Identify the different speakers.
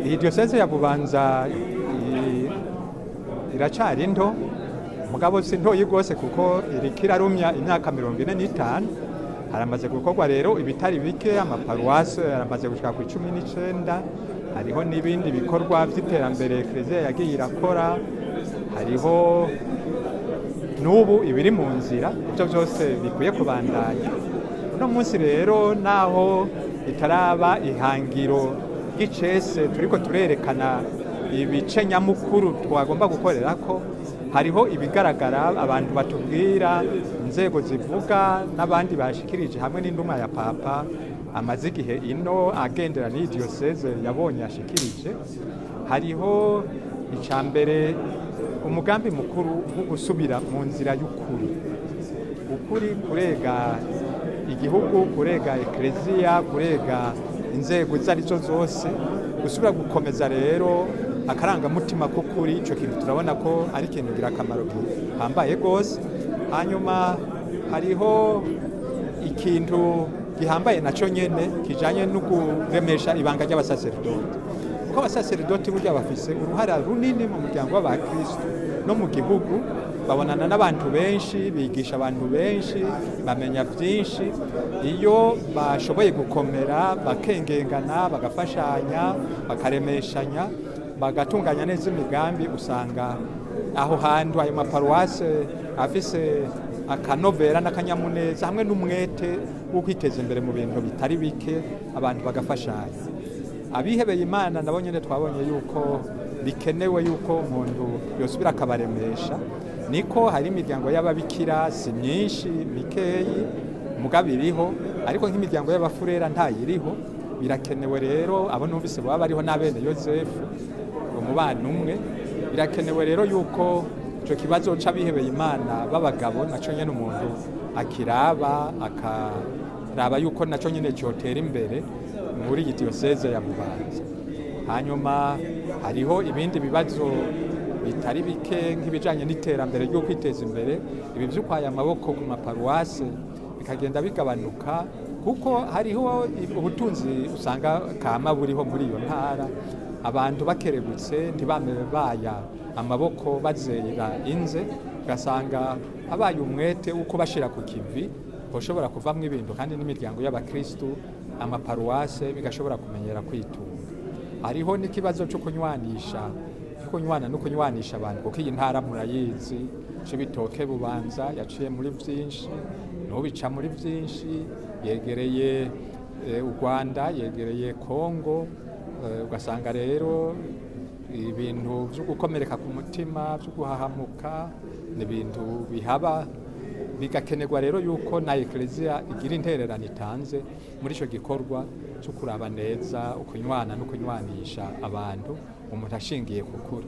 Speaker 1: Iyi diyoseze ya Bubanza iracari nto, mugabo si ntoyi rwose kuko iriko irarumya imyaka 45. Haramaze gukorwa rero ibitari bike, amaparuwase aramaze gushika ku 19, hariho n'ibindi bikorwa vy'iterambere Eklezia yagiye irakora, hariho n'ubu ibiri mu nzira, ivyo vyose bikwiye kubandanya. Uno munsi rero naho itaraba ihangiro ry'icese turiko turerekana ibice nyamukuru twagomba gukorerako, hariho ibigaragara abantu batubwira, inzego zivuga n'abandi bashikirije hamwe n'induma ya Papa amaze igihe ino agendera n'iyi diyoseze yabonye yashikirije. Hariho icya mbere, umugambi mukuru wo gusubira mu nzira y'ukuri. Ukuri kurega igihugu, kurega Eklezia, kurega inzego izo arizo zose, gusubira gukomeza rero akarangamutima k'ukuri. Ico kintu turabona ko ari ikintu ngirakamaro gihambaye rwose. Hanyuma hariho ikintu gihambaye naco nyene kijanye no kuremesha ibanga ry'abasaseridoti, kuko abasaseridoti burya bafise uruhara runini mu muryango w'abakristo no mu gihugu. Babonana n'abantu benshi, bigisha abantu benshi, bamenya byinshi. Iyo bashoboye gukomera, bakengengana, bagafashanya, bakaremeshanya, bagatunganya neza imigambi, usanga aho hantu ayo maparuwase afise akanovera n'akanyamuneza hamwe n'umwete wo kwiteza imbere mu bintu bitari bike, abantu bagafashanya. Abihebeye Imana nabo nyene twabonye yuko bikenewe yuko umuntu yosubira akabaremesha. Niko hari imiryango y'ababikira, si myinshi, mikeyi mugabo iriho, ariko nk'imiryango y'abafurera ntayiriho. Birakenewe rero, abo numvise baba bariho n'abene Yozefu umubano umwe. Birakenewe rero yuko ico kibazo c'abihebeye Imana b'abagabo naco nyene umuntu akiraba, akaraba yuko naco nyene cotera imbere muri iyi diyoseze ya Bubanza. Hanyuma hariho ibindi bibazo bitari bike nk'ibijanye n'iterambere ryo kwiteza imbere, ibi vy'ukwaya amaboko ku maparuwase bikagenda bigabanuka, kuko hariho ubutunzi usanga kama buriho muri iyo ntara. Abantu bakerebutse ntibame baya amaboko bazera inze, ugasanga abaye umwete uko bashira ku kivi boshobora kuvamwo ibintu, kandi n'imiryango y'abakristu, amaparuwase bigashobora kumenyera kwitunga. Hariho n'ikibazo cyo kunywanisha, kunywana no kunywanisha abantu, kuko iyi ntara murayizi, Cibitoke Bubanza yaciye muri vyinshi, n'ubica muri vyinshi, yegereye u Rwanda, yegereye Kongo, ugasanga rero ibintu vyo gukomereka ku mutima, vyo guhahamuka, ni ibintu bihaba. Bigakenerwa rero yuko na Eklezia igira intererano itanze muri ico gikorwa cyo kuraba neza ukunywana no kunywanisha abantu, umuntu ashingiye ku kuri.